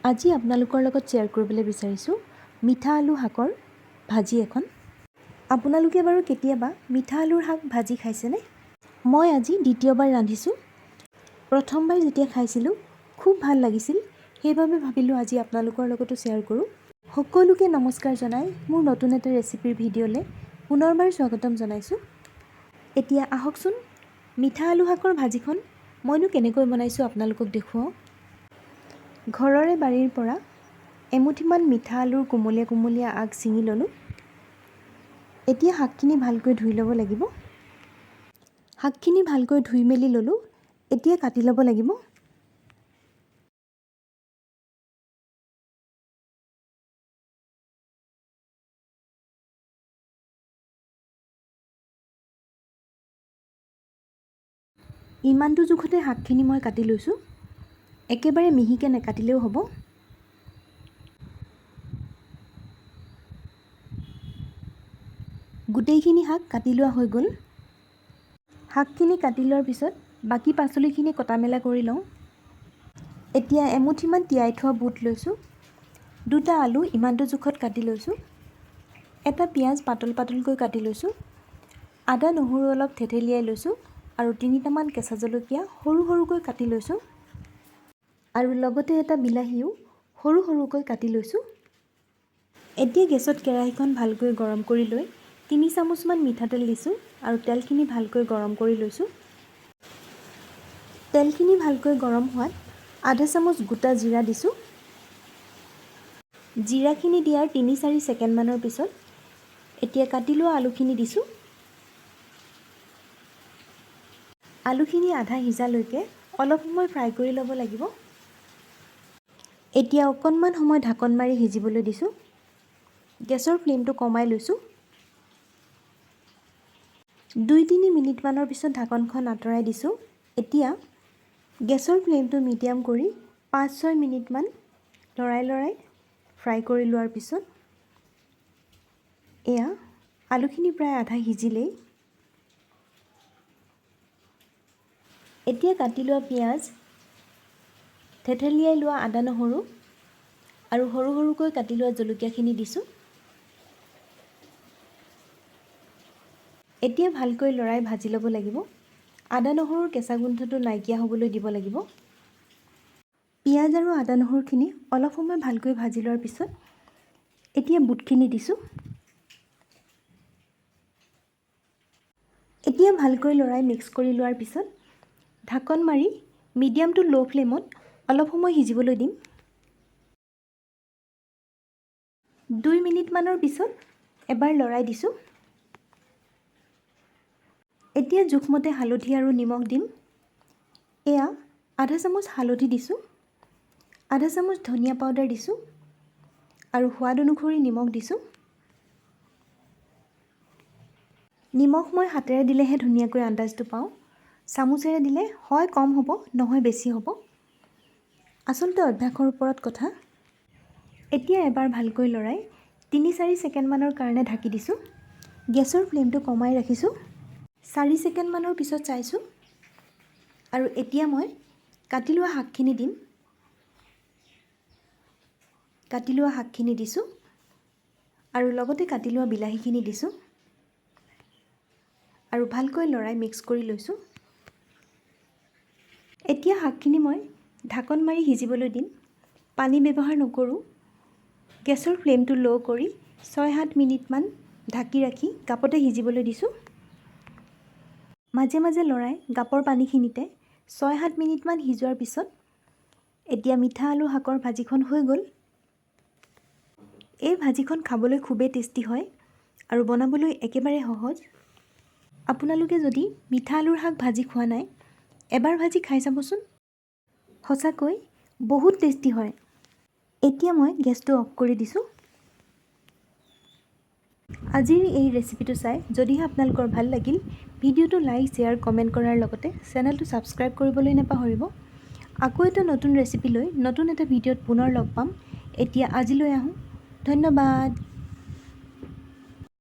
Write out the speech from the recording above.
আজি আপোনালোকৰ লগত শ্বেয়াৰ কৰিবলৈ বিচাৰিছোঁ মিঠা আলু শাকৰ ভাজি এখন। আপোনালোকে বাৰু কেতিয়াবা মিঠা আলুৰ শাক ভাজি খাইছেনে? মই আজি দ্বিতীয়বাৰ ৰান্ধিছোঁ। প্ৰথমবাৰ যেতিয়া খাইছিলোঁ, খুব ভাল লাগিছিল। সেইবাবে ভাবিলোঁ আজি আপোনালোকৰ লগতো শ্বেয়াৰ কৰোঁ। সকলোকে নমস্কাৰ জনাই মোৰ নতুন এটা ৰেচিপিৰ ভিডিঅ'লৈ পুনৰবাৰ স্বাগতম জনাইছোঁ। এতিয়া আহকচোন, মিঠা আলু শাকৰ ভাজিখন মইনো কেনেকৈ বনাইছোঁ আপোনালোকক দেখুৱাওঁ। ঘৰৰে বাৰীৰ পৰা এমুঠিমান মিঠা আলুৰ কুমলীয়া কুমলীয়া আগ ছিঙি ল'লোঁ। এতিয়া শাকখিনি ভালকৈ ধুই ল'ব লাগিব। শাকখিনি ভালকৈ ধুই মেলি ল'লোঁ। এতিয়া কাটি ল'ব লাগিব। ইমানটো জোখতে শাকখিনি মই কাটি লৈছোঁ। একেবাৰে মিহিকৈ নেকাটিলেও হ'ব। গোটেইখিনি শাক কাটি লোৱা হৈ গ'ল। শাকখিনি কাটি লোৱাৰ পিছত বাকী পাচলিখিনি কটা মেলা কৰি লওঁ। এতিয়া এমুঠিমান তিয়াই থোৱা বুট লৈছোঁ। দুটা আলু ইমানটো জোখত কাটি লৈছোঁ। এটা পিঁয়াজ পাতল পাতলকৈ কাটি লৈছোঁ। আদা নহৰু অলপ থেতেলিয়াই লৈছোঁ আৰু তিনিটামান কেঁচা জলকীয়া সৰু সৰুকৈ কাটি লৈছোঁ আৰু লগতে এটা বিলাহীও সৰু সৰুকৈ কাটি লৈছোঁ। এতিয়া গেছত কেৰাহীখন ভালকৈ গৰম কৰি লৈ 3 চামুচমান মিঠাতেল দিছোঁ আৰু তেলখিনি ভালকৈ গৰম কৰি লৈছোঁ। তেলখিনি ভালকৈ গৰম হোৱাত আধা চামুচ গোটা জিৰা দিছোঁ। জিৰাখিনি দিয়াৰ 3-4 ছেকেণ্ডমানৰ পিছত এতিয়া কাটি লোৱা আলুখিনি দিছোঁ। আলুখিনি আধা সিজালৈকে অলপ সময় ফ্ৰাই কৰি ল'ব লাগিব। এতিয়া অকণমান সময় ঢাকন মাৰি সিজিবলৈ দিছোঁ। গেছৰ ফ্লেমটো কমাই লৈছোঁ। 2-3 মিনিটমানৰ পিছত ঢাকনখন আঁতৰাই দিছোঁ। এতিয়া গেছৰ ফ্লেমটো মিডিয়াম কৰি 5-6 মিনিটমান লৰাই লৰাই ফ্ৰাই কৰি লোৱাৰ পিছত এয়া আলুখিনি প্ৰায় আধা সিজিলেই। এতিয়া কাটি লোৱা পিঁয়াজ, থেতেলিয়াই লোৱা আদা নহৰু আৰু সৰু সৰুকৈ কাটি লোৱা জলকীয়াখিনি দিছোঁ। এতিয়া ভালকৈ লৰাই ভাজি ল'ব লাগিব। আদা নহৰুৰ কেঁচা গোন্ধটো নাইকিয়া হ'বলৈ দিব লাগিব। পিঁয়াজ আৰু আদা নহৰুখিনি অলপ সময় ভালকৈ ভাজি লোৱাৰ পিছত এতিয়া বুটখিনি দিছোঁ। এতিয়া ভালকৈ লৰাই মিক্স কৰি লোৱাৰ পিছত ঢাকন মাৰি মিডিয়াম টু ল' ফ্লেমত অলপ সময় সিজিবলৈ দিম। 2 মিনিটমানৰ পিছত এবাৰ লৰাই দিছোঁ। এতিয়া জোখমতে হালধি আৰু নিমখ দিম। এয়া আধা চামুচ হালধি দিছোঁ, আধা চামুচ ধনিয়া পাউডাৰ দিছোঁ আৰু সোৱাদ অনুসৰি নিমখ দিছোঁ। নিমখ মই হাতেৰে দিলেহে ধুনীয়াকৈ আন্দাজটো পাওঁ। চামুচেৰে দিলে হয় কম হ'ব, নহয় বেছি হ'ব। আচলতে অভ্যাসৰ ওপৰত কথা। এতিয়া এবাৰ ভালকৈ লৰাই 3-4 ছেকেণ্ডমানৰ কাৰণে ঢাকি দিছোঁ। গেছৰ ফ্লেমটো কমাই ৰাখিছোঁ। 4 ছেকেণ্ডমানৰ পিছত চাইছোঁ আৰু এতিয়া মই কাটি লোৱা শাকখিনি দিম। কাটি লোৱা শাকখিনি দিছোঁ আৰু লগতে কাটি লোৱা বিলাহীখিনি দিছোঁ আৰু ভালকৈ লৰাই মিক্স কৰি লৈছোঁ। এতিয়া শাকখিনি মই ঢাকন মাৰি সিজিবলৈ দিম। পানী ব্যৱহাৰ নকৰোঁ। গেছৰ ফ্লেমটো ল' কৰি 6-7 মিনিটমান ঢাকি ৰাখি গাপতে সিজিবলৈ দিছোঁ। মাজে মাজে লৰাই গাপৰ পানীখিনিতে 6-7 মিনিটমান সিজোৱাৰ পিছত এতিয়া মিঠা আলু শাকৰ ভাজিখন হৈ গ'ল। এই ভাজিখন খাবলৈ খুবেই টেষ্টি হয় আৰু বনাবলৈ একেবাৰে সহজ। আপোনালোকে যদি মিঠা আলুৰ শাক ভাজি খোৱা নাই, এবাৰ ভাজি খাই চাবচোন। সঁচাকৈ বহুত টেষ্টি হয়। এতিয়া মই গেছটো অফ কৰি দিছোঁ। আজিৰ এই ৰেচিপিটো চাই যদিহে আপোনালোকৰ ভাল লাগিল, ভিডিঅ'টো লাইক, শ্বেয়াৰ, কমেণ্ট কৰাৰ লগতে চেনেলটো ছাবস্ক্ৰাইব কৰিবলৈ নাপাহৰিব। আকৌ এটা নতুন ৰেচিপি লৈ নতুন এটা ভিডিঅ'ত পুনৰ লগ পাম। এতিয়া আজিলৈ আহোঁ। ধন্যবাদ।